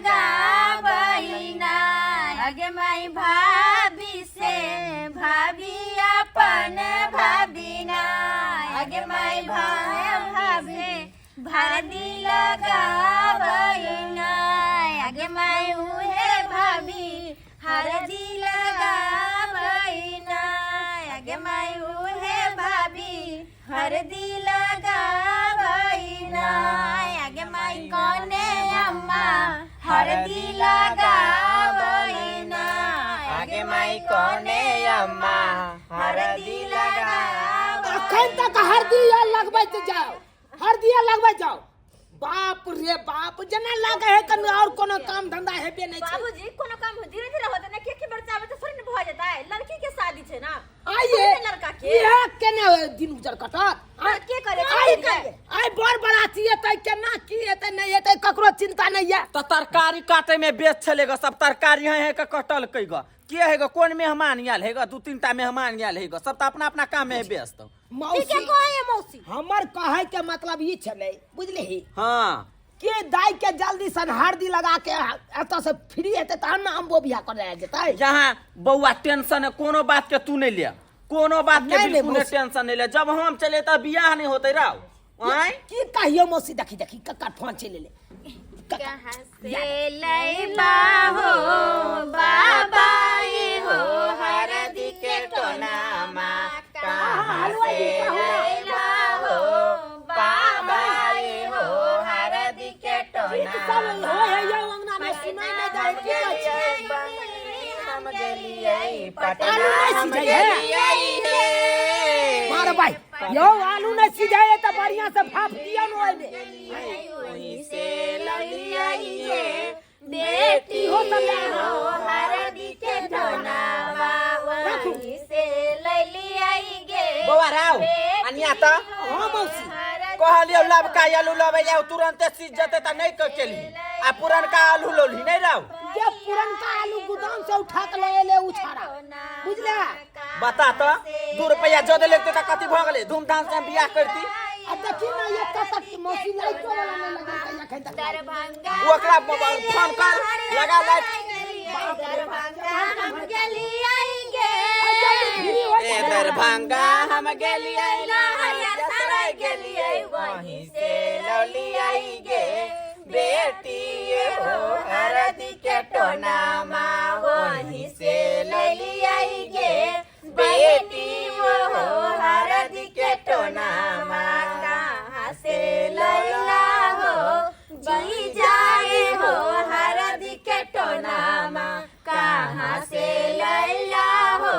लगाबैना। अगे माई भाभी से भाभी अपन भाभी ना। अगे माई भाभी भाभी लगाबैना। अगे माई उहे भाभी हरदी लगाबैना। अगे माई उहे भाभी हरदी लगाबैना। अगे माई कने अम्मा हरदी लगाबैना। आगे माई कोने अम्मा हरदी लगा। अखन तक हरदी आर लगबैत जाओ, हरदी आर लगबैत जाओ। बाप रे बाप, जेना लागे है कनु और कोनो काम धंधा हेबे नहीं छै। बाबूजी कोनो काम धीरे धीरे होते ना, के के बरसावे तो थोड़ी न भऽ जेतै। लड़की के शादी छै ना। आइए थोड़ी ने लड़का के इहे केने दिन गुजर कटत? हाँ, के करे? आइ के करे? आइ बर बराती एतै, केना की एतै नहि एतै ककरो चिंता नहीं है। तऽ तरकारी काटे में बेच छलै ग, सब तरकारी है है के कटलकै ग। के है ग, कोन मेहमान आयल है ग? दू तीन टा मेहमान आयल है ग, सब तऽ अपना अपना काम में है व्यस्त। मौसी ठीके कहै मौसी। हमर कहै के मतलब ई छलै, बुझलिही? हाँ। के दाई के जल्दी सन हरदी लगा के एतऽ से फ्री हेतै तहन ने अम्बो बियाह करे जेतै। यहाँ बौआ टेंशन है कोनो बात के तू नहीं ले, कोनो बात के नहीं, नहीं, बिल्कुल नहीं मौसी। टेंशन नहीं ले। जब हम चले तब बियाह नहीं होते राव। आँय? की कहियो मौसी, देखी देखी कक्का फोन चलि एलै। कहाँ से लैबा हो बाबा ये हो हरदी के टोनामा। कहाँ से लैबा हो बाबा ये हो हरदी के गीत सब टोनामा। होय है यौ अंगना में, सुनाई नहि दै है, की कहै छी? हम गेलियै पटना, आलू नहि हम सिझै है। गेलियै हे। मार भाई यौ, आलू नहि सिझै है तऽ बढ़िया से भाप दियौ ने ओहिमे। वहीं से ललियै हे बेटी इहो सब लए हो हरदी के टोनावा। राखू। वहीं से लैलियै गे बौआ राव, अनिया तऽ हाँ मौसी। कहलियौ लबका आलू लबै जाउ, तुरंते सीज जेतै तऽ नहि कऽ केलही आ पुरनका आलू लौलही नहि राव। जे पुरनका आलू गोदाम से उठा के लए एलै उ छाड़ा, बुझले? बता तऽ, 2 रुपैआ जदे लेते तऽ कथी भऽ गेलै? धूमधाम से हम बियाह करती। आ देखी ना एतऽ तक मौसी लाइटो वाला नहि लगेलकै एखन तक। दरभंगा ओकरा फोन कर, लगा लाइट। दरभंगा हम गेलियै गे। फ्री हो ए दरभंगा हम गेलियै, लहरियासराय गेलियै, वहीं से लौलियै गे बेटी हो हरदी के टोनामा। वहीं से लैलियै गे बेटी हो हरदी के टोनामा। कहाँ से लैला हो जी जाए हो हरदी के टोनामा। कहाँ से लैला हो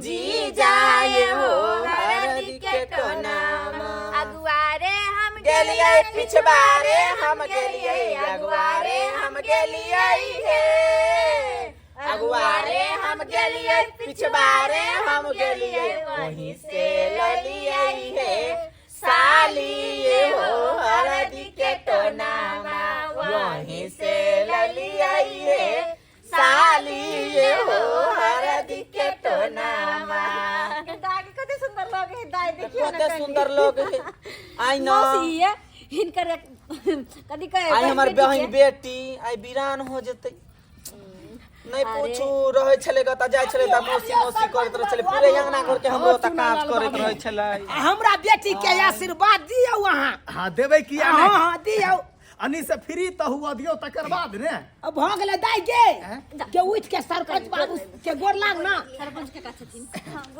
जी जाए हो हरदी के टोनामा। अगुआरे हम गेलियै पिछवारे हम गेलियै, अगुआरे हम गेलियै हे, अगुआरे हम गेलियै पिछवारे हम गेलियै, वहीं से ललियै हे साली हो हरदी के टोनामा। वहीं से ललियै हे साली हो हरदी के टोनामा। दाई के कते सुंदर लगे है दाई, देखियो ना कते कनी। सुंदर लोग है आई न। मौसी ये हिनकर कथी कहे आई हमर बेटी बहिन के? बेटी आई वीरान हो जेतै। नहीं पूछू, रहै छलै ग तऽ जाइ छलै तऽ मौसी मौसी करैत रहै छलै, पूरे अंगना घर के हमरो तऽ काज करैत रहै छलै। हमरा बेटी के आशीर्वाद दियौ अहाँ। हाँ देबै किया हाँ नहि? हाँ दियौ। अनी से फ्री तऽ हुआ दियौ तकर बाद ने। अब भऽ गेलै दाइ गे, के उठि के सरपंच बाबू के गोर लाग ना। सरपंच काका छथिन।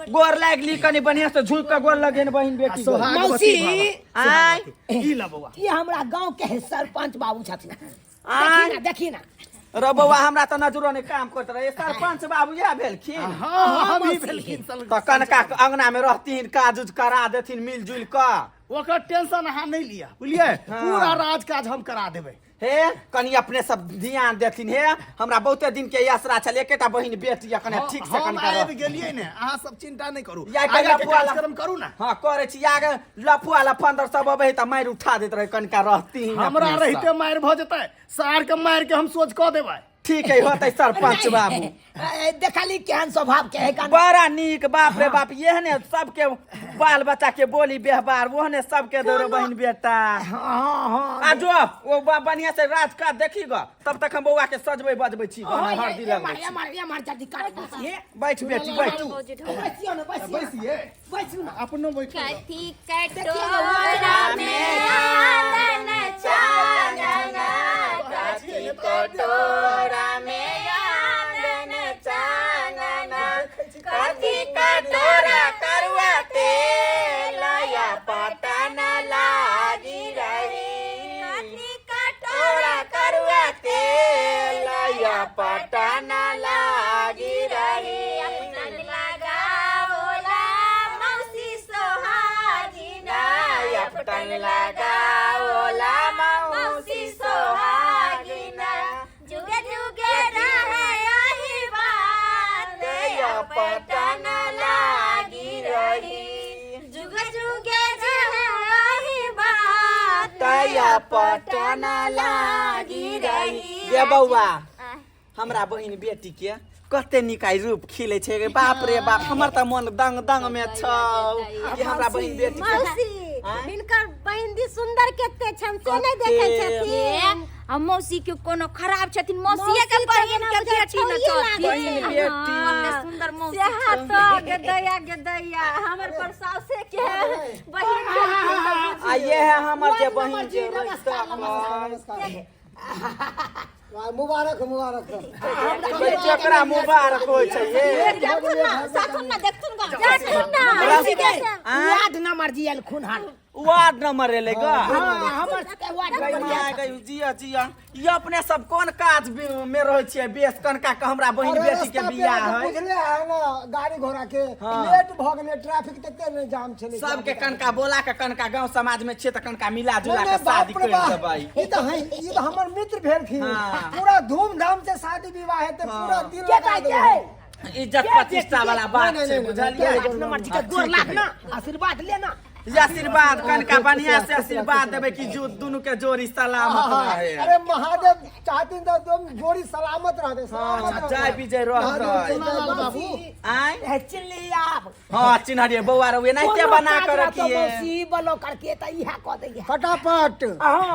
गोर लागली कनी बढ़िया से झुक के गोर लगे ने बहिन बेटी। सोहागवती मौसी। भव, आय। सोहागवती। ई ल बौआ। ई हमरा गांव के है सरपंच बाबू छथिन। आय। देखी ना, देखी ना। रो बौआ, हमरा तऽ नजरो नहि काम करैत रहे। सरपंच बाबू इएह भेलखिन? हाँ, हम ही मौसी। भेलखिन। तऽ कनका के अंगना में रहथिन, काज उज करा देथिन मिल जुल कऽ। ओकर टेंशन अहाँ नहि लिअ, बुझलियै? पूरा राज काज हम करा देबै। हे कनी अपने सब ध्यान देथिन हे, हमरा बहुते दिन के आसरा छल, एकेटा बहिन बेटी यऽ, कने ठीक से हम कनका आबि रहथिन। गेलियै ने, अहाँ सब चिंता नहि करू। या आगाँ के लफुआ कार्यक्रम करू ने। हाँ करै छी। आगे लफुआ लफंदर सब अबै है तऽ मारि उठा दैत रहै, कनका रहती हमरा रहिते मारि भऽ जेतै? सार के मारि के हम सोच कऽ देबै। ठीक है होतै सरपंच बाबू। देखली केहन स्वभाव के है कान। बड़ा नीक, बाप रे बाप, एहने सबके बाल बच्चा के बोली व्यवहार ओहने सबके दो बहिन बेटा। हाँ हाँ। आ जो ओ बढ़िया से राज काज देखी ग, तब तक हम बौआ के सजबै बजबै छी, हरदी लगबै छी। एमहर एमहर जल्दी काट बैसिए। बैठ बेटी बैठ। बैसियो ने, बैसियो। बैसिए। बैसू ना। अपनो बैठो। कथी कटोरा में आदन चानना, कथी कटोरा में आदन चानना, कथी कटोरा करुआ तेल या पटन लागी रही, कथी कटोरा करुआ तेल या पटन लागी रही, अपनन लगाओला मौसी सोहागिना, अपटन लगाओला मौसी सोहागिना, जुगे जुगे रहे आही बात अपटन लागी रही, जुगे जुगे रहे आही बात अपटन लागी रही। ये बौआ हमरा बहिन बेटी के कते नीक आइ रूप खिले छै गे, बाप रे बाप, हमर त मन दंग दंग में छौ कि हमरा बहिन बेटी के। मौसी हिनकर बहिन दी सुंदर केते छन से नहीं देखै छथिन। आ मौसी के कोनो खराब छथिन, मौसीए के बहिन के बेटी न छथिन, बहिन बेटी। कते सुंदर मौसी। सेहा तो गेदैया गेदैया हमर पर सासे के बहिन। आ ये है हमर जे बहिन जे नमस्कार नमस्कार, मुबारक मुबारक। केकरा मुबारक होइ छै ये? साथुन ना देखथुन गा, जाथुन ना। वार्ड नंबर जी एलखुन हन। वार्ड नंबर एलै ग? हाँ, हमर सबके वार्ड नंबर। गई गई जिया जिया, ये अपने सब कोन काज में रहै छियै बेस कनका के हमरा बहिन बेटी के बियाह है। बुझले है ना गाड़ी घोड़ा के लेट भ गेलै, ट्रैफिक तते ने जाम छलै, सबके कनका बोला के कनका गांव समाज में छियै त कनका मिला जुला के शादी कर देबै। ई त है, ई त हमर मित्र भेलखिन, पूरा धूमधाम से शादी विवाह हेतै, पूरा दिल लगा देबै, इज्जत प्रतिष्ठा वाला बात छै, बुझलियै? वार्ड नंबर जी के गोर लाग ना, आशीर्वाद लेना। आशीर्वाद कनका बढ़िया से आशीर्वाद देबै कि जो दोनों के जोड़ी सलामत रहे। अरे महादेव चाहती तो तुम जोड़ी सलामत रहते, सलामत। जय विजय रहते बाबू। आय चिल्ली आप। हां चिन्हरिए बौआ रे, एनाहिते बना के रखिए मौसी बोलो करके त इहा क दैया फटाफट।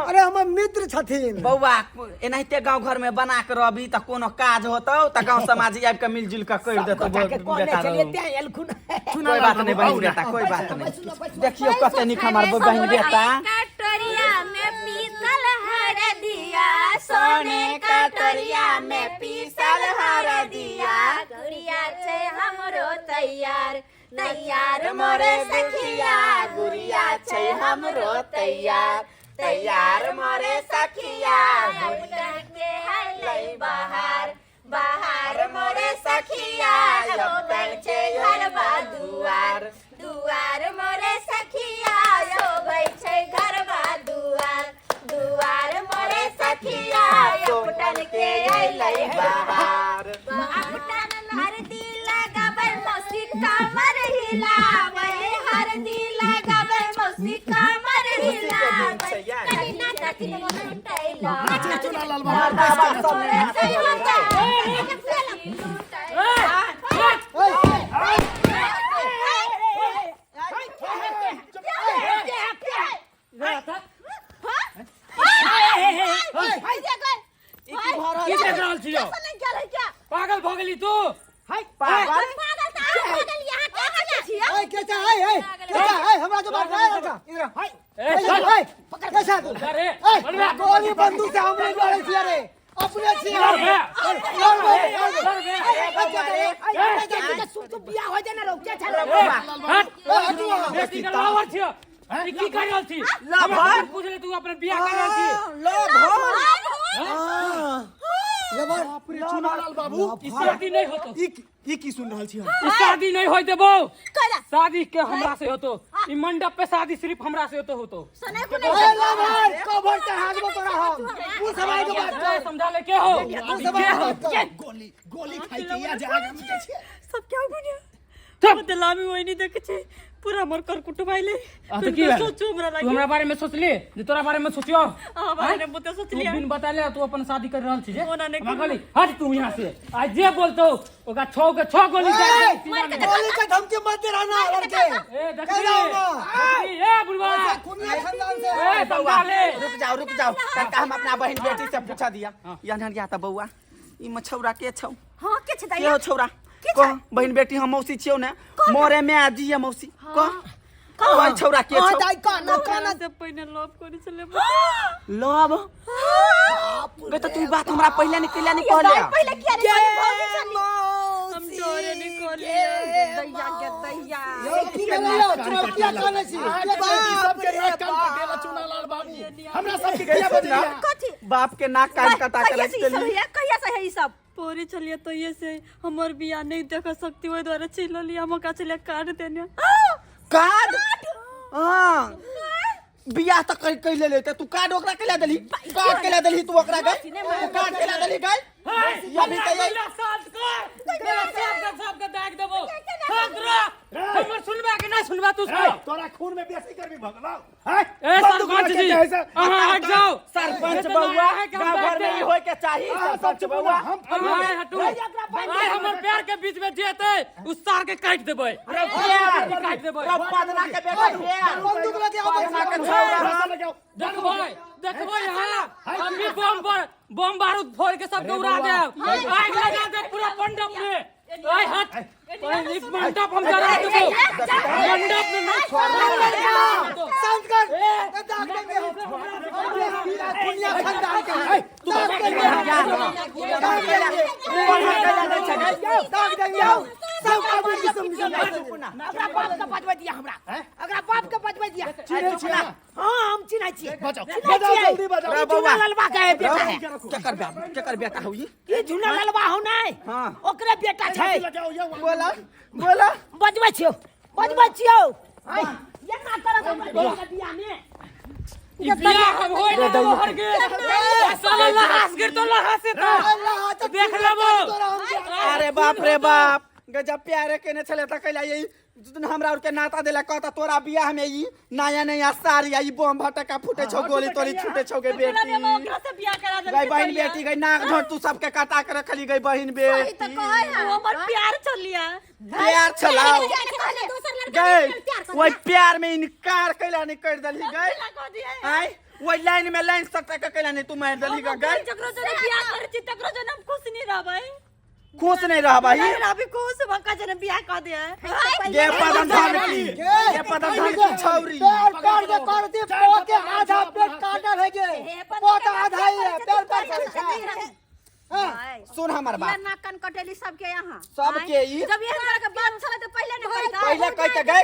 अरे हमर मित्र छथिन बौआ, एनाहिते गांव घर में बना के रहबी त कोनो काज होतौ त गांव समाज आबि के मिलजुल के कर देतौ बेटा। कोई बात नहीं बहिन बेटा, कोई बात नहीं। देखियो कते नीक हमर बहिन बेटा। कटोरिया में पीसल हरदिया, सोने कटोरिया में पीसल हरदिया, गुड़िया छै हमरो तैयार, तैयार मोरे सखिया, गुड़िया छै हमरो तैयार, तैयार मोरे सखिया, के है बाहर बाहर मोरे सखिया, शोभै छै घरबा दुआर, दुआर मोरे सखिया, शोभै छै घरबा दुआर, दुआर मोरे सखिया, अपटन के अइलै बहार, अपटन हरदी लगाबै मौसी कमर हिलाबै, हरदी लगाबै मौसी कमर हिलाबै, कनी नाचती लुटैला। की देख रहल छी यौ? पागल भ गेली तू? पागल ए के चा ए ए के चा ए हमरा जो बात है लड़का इधर आ। ए ए चल ए पकड़ कैसा तू? अरे ए बनबे गोली बंदूक से हमरे लड़े छी रे, अपने छी। लड़ बे। लड़ बे, लड़ बे। सुन तो बियाह हो जाए ना रोक के चल। हट ए हटू अहाँ। बेटी के लावर छियो, ई की कर रहल छी? लभर। पूछ ले तू अपने बियाह कर रहल छी? लबर। बाप रे चुनालाल बाबू, ई शादी नहीं होतो। ई की सुन रहल छी हम? ई शादी नहीं होय देबो। शादी के हमरा से होतो, ई मंडप पे शादी सिर्फ हमरा से होतो होतो। ए लबर, कवर चढ़ा देबो तोरा हम। तू समाज के बात कर, समझा ले के हो, तू समाज के के हो? बात कर। गोली गोली खाई के या जाग हम के छी सब क्या बुझिया चुप। बदलामी वही नहीं देखे छे। पूरा हमर कर कुटुम आइले। आ तो की भेल? सोचू हमरा तू लागी। हमरा बारे में सोचली जे तोरा बारे में सोचियो? अहाँ बारे में बहुते तू सोचलियै। बिन बतैले तू अपन शादी कर रहल छी जे ओना नहि हमरा कहली हट तू यहाँ से, आ जे बोलतो ओकरा 6 के 6 गोली दे देब सीना में। गोली के धमकी मत दे रहना लड़के। ए कह देखबी रहा हूँ ना। देखबी, ए बुढ़वा खुनिया खानदान से। ए बौआ समझा ले। रुक जाओ रुक जाओ, तनका हम अपना बहन बेटी से पूछा दिया। यहाँ गया था बौआ, ई मछौरा के छौ? हाँ के छै के दैया? हो छौरा? कह बहन बेटी, हम मौसी छियौ ने, मोरे में आजी है मौसी। कह कह छौरा के हाँ छौ? दाई, कहना कहना। से पहिने लव करे छलै। लव गई तो तू बात हमरा पहिले नहीं कैला नहीं कहले। पहिले किया रे कहली भौजी छली। हम डरे नहीं कहलियै। दैया के दैया। यौ की भेलै यौ? चुनौतिया कहने छी। सबके नाक कान कटेला चुनालाल बाबू, हमरा सबके किया बजलिया? कथी? बाप के नाक कान कटा के कहिया रख से ई सब देली। होइया? कहिया से है ई सब? पोरी छलियै तहिये से हमर बियाह नहीं देख सकती, ओहि दुआरे चलि एलियै। हम ओकरा छलियै कार्ड देने। कार्ड? हाँ बियाह तऽ कर कर ले लेते, तू कार्ड ओकरा कैला देली? कार्ड कैला देली तू ओकरा गई? तू कार्ड कैला देली गई? अभी तऽ यही शांत कर, तेरा सब के दाग देबो। शांत रह, हमर सुनबा के नहीं सुनबा तू सब? तोरा खून में बेसी गर्मी भगलाओ हैं? ए बंदूक सरपंच रख के जी जे है से- अहाँ हट जाओ। सरपंच जे बउआ, है कि हम गाँव घर में बैठते ई होय के चाही। अहाँ सब सरपंच चुप बउआ हम आय हटू, आय हमर पैर के बीच में जेते उस सार के काट देबै, काट देबै। पदना के बेटा प्यार। बंदूक लगे आबै पदना के छै। छौरा। देखबै देखबै यहाँ हम भी बम पर बम बारूद फोड़ के सबके उड़ा देब, आग लगा देब पूरा मंडप में। आय हट, इस मंडप हम जरा देबो, मंडप में नहीं शांत कर। ए, दाग देंगे हम। खुनिया खानदान के हैं। दाग देंगे हम। दाग देंगे। दाग देंगे हम। सब आदमी किस्म किस्म के। ओकरा बाप के बजबै दिया हमरा, ओकरा बाप के बजबै दिया। चिन्है छियै? हाँ हम चिन्है छियै। बजाओ, चिन्है बजाओ, छियै। जल्दी बजाओ। ई झूना ललबा के है बेटा है। केकर बाप, केकर बेटा हौ ई? ई झूना ललबा हो नै? हाँ। ओकरे बेटा छै। बोला बोला। बजबै छियौ, बजबै छियौ। एना करत हमर बेटा के बियाह में। ई बियाह हम होय ना देबो हरगे। साला लहास गिर तो लहास से तो देख लेबो। अरे बाप रे बाप, गजब प्यारे केने छले त कैला यही जितना हमरा और के नाता देला, कहता तोरा बियाह में ई नया नया साड़ी आ ई बम भटका फूटे छौ, गोली तोली छूटे छौ गे बेटी। ओकरा से बियाह करा देलकै। गई बहिन बेटी गई, नाक ढोर तू सबके कटा के रखली गई बहिन वही बेटी। तऽ कहै है। ओ हमर प्यार छलियै। प्यार छलाओ दोसर लड़का गई, के प्यार कर। वही प्यार में इनकार कैला नहीं कर दली गई। कह दियै। आय वही लाइन में लाइन सटा के कैला नहीं तू मार दली गई? जकरो जने बियाह करै छी तकरो जने हम खुश नहीं रहबै। खुश नहीं रह भाई। नहीं रहबै खुश, बका जने बियाह कह दियै। गे पदम धन की, गे पदम धन की छौरी। पैर पैर के कर दे, पोते आधा पेट काटल है गे। पोत आधा ही है, पैर पैर करे छै। हाँ। सुन हमर बात। नाक कान कटेली सबके यहाँ। सबके ई जब एहन तरह के बात छलै तऽ पहिले नहि कहैत। पहिले कहते गए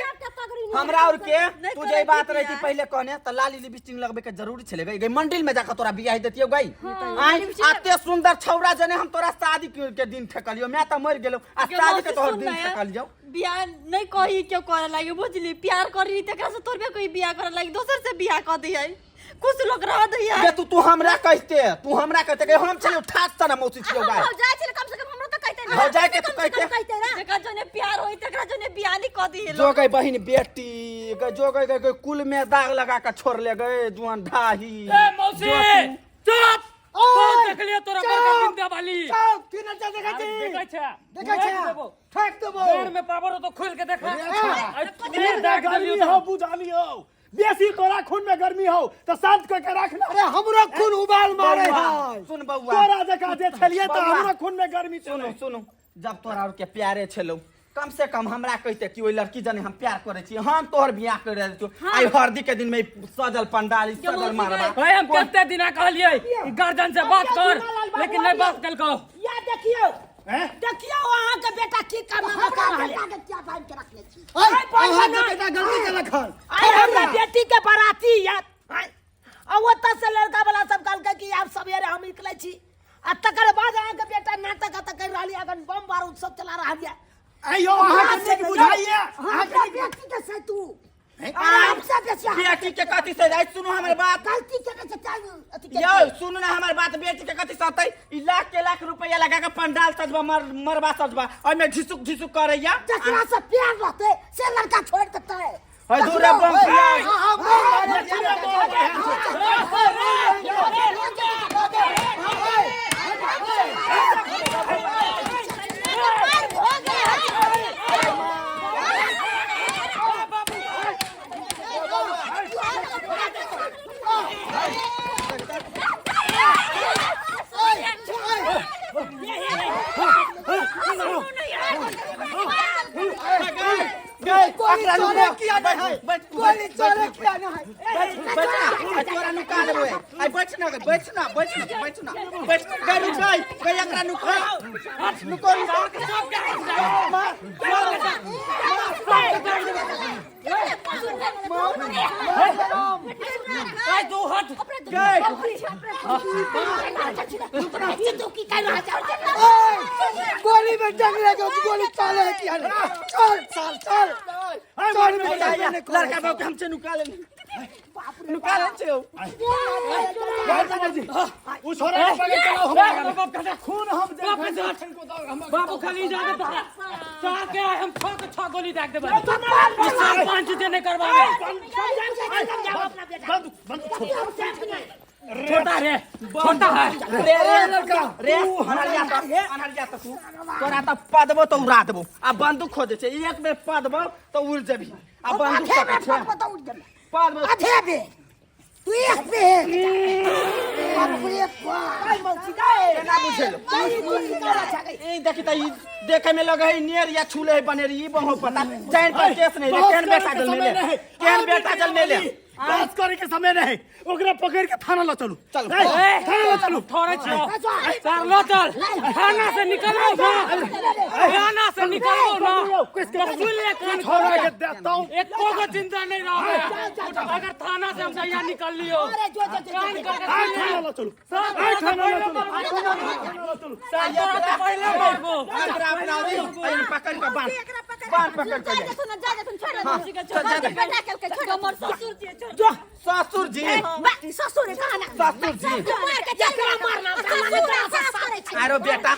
हमरा और के तू जे बात रही थी पहिले कहने त लाली लिपस्टिक लगबे के जरूरी छले गई। गई मंदिर में जाकर तोरा बियाह देतियो गई। आय आते सुंदर छौरा जने हम तोरा शादी के दिन ठेकलियो, मैं त मर गेलो आ शादी के तोहर दिन ठेकलियो। बियाह नहीं कही क्यों करे लागी बुझली? प्यार करी तकरा से तोरबे कोई बियाह करे लागी, दोसर से बियाह कर दियै, कुछ लोग रह दियै। गे तू तू हमरा कहते, तू हमरा कहते गई, हम छलियो ठाक तना मौसी छियो गई। भौजाइ छलै कम से कम हमरो तऽ कहिते ने। भौजाइ के तू कहते। कहते ना। जकरा जने प्यार होई तकरा जने बियाह नहीं कर दियै। जो गई बहिन बेटी गई, जो गई गई गई कुल में दाग लगा के छोड़ ले गए जुआन ढाही। ए मौसी चुप, कौन देख लियो तोरा बड़का बिंदा वाली? चुप, की नजर देखै छी? देखै छै, देखै छै? ठोक देबो। पैर में पावर हो तो खोल के देखा। खून में गर्मी हो बुझालियो, बेसी तोरा खून में गर्मी हो तो शांत करके रखना। अरे हमरो खून उबाल मारे है। सुन बउआ, तोरा जकाँ जे छलियै तऽ बौआ। हमरो खून में गर्मी सुनू छलै। सुनू, जब तोरा और के प्यारे छलौ कम से कम हमरा कहते कि ओहि लड़की जने हम प्यार करे छी, हम तोहर बियाह कर देतियो। आई हरदी के दिन में सजल पंडाल सजल मारबा। भाई हम कते दिना कहलियै ई गर्जन से बात कर, लेकिन नहीं बात कलको। या देखियौ देखियौ अहाँ के बेटा की कारनामा कर रहल है। के क्या बांध के रखले छी? आय, अहाँके बेटा गलती केलक हन। आइ हमरा बेटी के बाराती याद आ ओतऽ से लड़का वाला सब कहलकै कि आब सवेरे हम निकलै छी, आ तकर बाद अहाँके बेटा नाटक अतऽ करि रहल यऽ, अखन बम बारूद सब चला रहल यऽ। आइयो अहाँके नीक बुझाइया? हमरा बेटी के से तू हमसे बेसी बेटी के कथी से जाय सुनू हमर बात गलती केने छै तैं अथी केलकै। यौ सुनू ना हमर बात बेटी के कथी सतै ई लाख के लाख रुपया लगा के पंडाल सजबा मरबा सजबा ओइमे झिसुक झिसुक करैया जकरा से प्यार रहतै से लड़का छोड़ देतै है दूर बम पिया गोली चले किया नहीं है गोली चले किया नहीं है बैठ ना तोरा नुका लेबै आई बैठ ना बैठ ना बैठ ना बैठ ना बैठ गई रुक गई गई एकरा नुका नुको नुको मार ए तू हट गई गोली में जंग लगे गोली चले किया नहीं चल चल चल चल में जंग लगे लड़का बाबू के हमसे नुका ले नुका ले छे उस छोरा के पकड़ के लाओ हमारा खून हम बाबू खाली जाके तोहरा चाह के आए हम छह के छह गोली दाग देबै ई साल पाँच जे नहीं करवावे बंद बंद छोटा रे छोटा है रे रे लड़का रे अनहरिया तक अनहरिया तक तू तोरा त पदबो त उड़ा देबो आ बंदूक खोजे छै एक बेर पदबो त उड़ जेबी आ बंदूक पकड़ छै पदबो आधे बे तू एक बे बाप रे बाप मौसी केना बुझेलो ई देखी त ई देखे में लगे है नियर या छूले है बनेरी ई बहु पता चैन पर केस नहीं रे केन बेटा जल ले केन बेटा जल ले बहस करे के समय नहीं ओकरा पकड़ के थाना ला चलू चलू। ए, थाना ला चलू थोड़े छो चल लो चल थाना से निकलो ना थाना से निकलो ना तो सुन ले कान छोरा के देता हूं एको को चिंता नहीं रहे अगर थाना से हम यहाँ निकल लियो कान करके आए सुन ले। थाना ला चलू आए थाना ला चलू थाना ला चलू तोरा तो पहले मारबो एकरा अपना दे एने पकड़ के बांध बांध पकड़ के जा चल जा दे। हमर ससुर जी छोड़ ससुर जी ससुर कहाँ ना ससुर जी मार के जकरा मारना आरो बेटा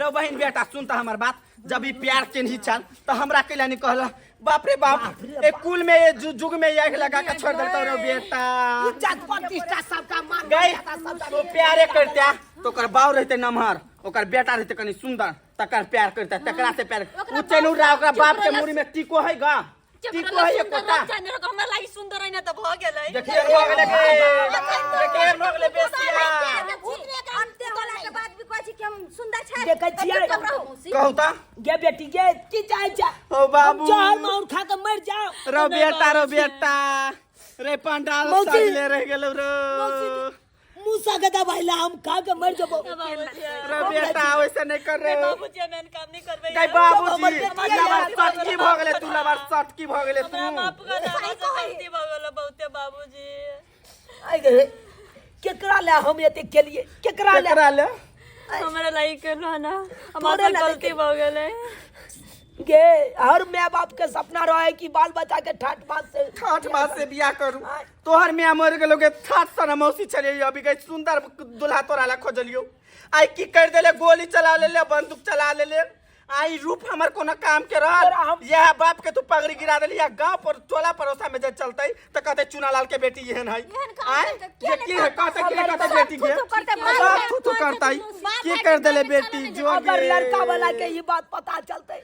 रो बहिन बेटा सुन त हमर बात जब ई प्यार केनही छल त हमरा कैला नहीं कहला बाप रे बाप ए कुल में ए जुग में आग लगा के छोड़ देलतो रो बेटा इज्जत प्रतिष्ठा सबका मान गई मर्यादा सबका तो प्यारे करता तो ओकर बाऊ रहते नमहर ओकर बेटा रहते कनी सुंदर तकर प्यार करता तकरा से प्यार उ चलू रहा ओकरा बाप के मुड़ी में टीको है गा टीको है एकोटा हमरा लागि सुन्दर होइन त भ गेलै देखिए भऽ गेलै गे देखिए भऽ गेलै बेसिया बाद भी कहै छी कि हम सुन्दर छै देखै छियै। कहू त गे बेटी गे की चाहै छै ओ बाबू जहर माउर खा के मर जाओ रो बेटा रो बेटा रे पंडाल मौसी। सजले रह गेलो रो मूसा के दवाई ला हम खा के मर जबो रो बेटा वैसे नहीं कर रे बाबूजी हम एहन काम नहीं करबै गई बाबूजी हमर लबार सटकी भऽ गेलै तू लबार सटकी भऽ गेलै हमरा तू माफ कर हमरा से गलती भ गेल बहुते बाबूजी आइ गे केकरा ले हम एते केलिए केकरा ले केकरा ले हमरा लागि केलहुँ ना हमरा तोरे से लागि गलती भ गेलै गे हर माय बाप के सपना रहे कि बाल बच्चा के ठाट बाट से ठाठ बात से बियाह करू तोहर मियाँ मर गेलो के ठाठ सना मौसी छलियो अभी गई सुंदर दुल्हा तोरा ला खोजलियो आई की कर देले गोली चला लेले बंदूक चला लेले आई रूप हमर कोनो काम के रहल तोरा हम- यह बाप के तू पगड़ी गिरा देली या गांव पर टोला पड़ोसा में जे चलतै त कहते चुनालाल के बेटी एहन है एहन काम आय करतै, किया जे नहि की है कहते की करतै? कहते बेटी के थू थू करतै, बाप सब भाई थू थू करतै बाप की भाई कर देले के बेटी चला जो अगर गे। लड़का वाला के ये बात पता चलते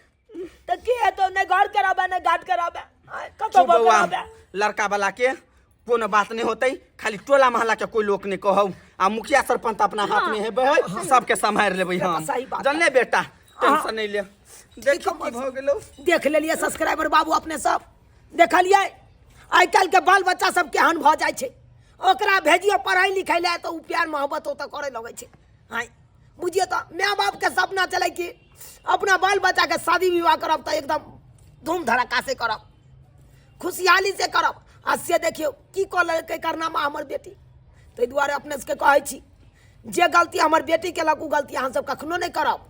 तो की है तो नहीं घर कराबे नहीं घाट कराबे कतो चुप बौआ कराबे लड़का वाला के कोनो बात नहीं होते खाली टोला मोहल्ला के कोई लोग नहीं कहू आ मुखिया सरपंच अपना हाथ में हेबै है सबके सम्हारि लेबै हम सही बात जानले बेटा टेंशन नहीं ले देखो की भऽ गेलौ देख लेलिए सब्सक्राइबर बाबू अपने सब देखलिए आइ काल्हि के बाल बच्चा सब केहन भऽ जाइ छै ओकरा भेजियो पढ़ाई लिखाई लए तऽ ओ प्यार मोहब्बत ओतऽ करे लगै छै आँय बुझियौ तऽ माय बापके सपना चलै कि अपना बाल बच्चाके शादी विवाह करब तऽ एकदम धूम धड़ाका से करब खुशहाली से करब आ से देखियौ की कऽ लेलकै करनामा हमर बेटी ताहि दुआरे अपने सबके कहै छी जे गलती हमर बेटी केलक ओ गलती अहाँ सब कखनो नहि करब।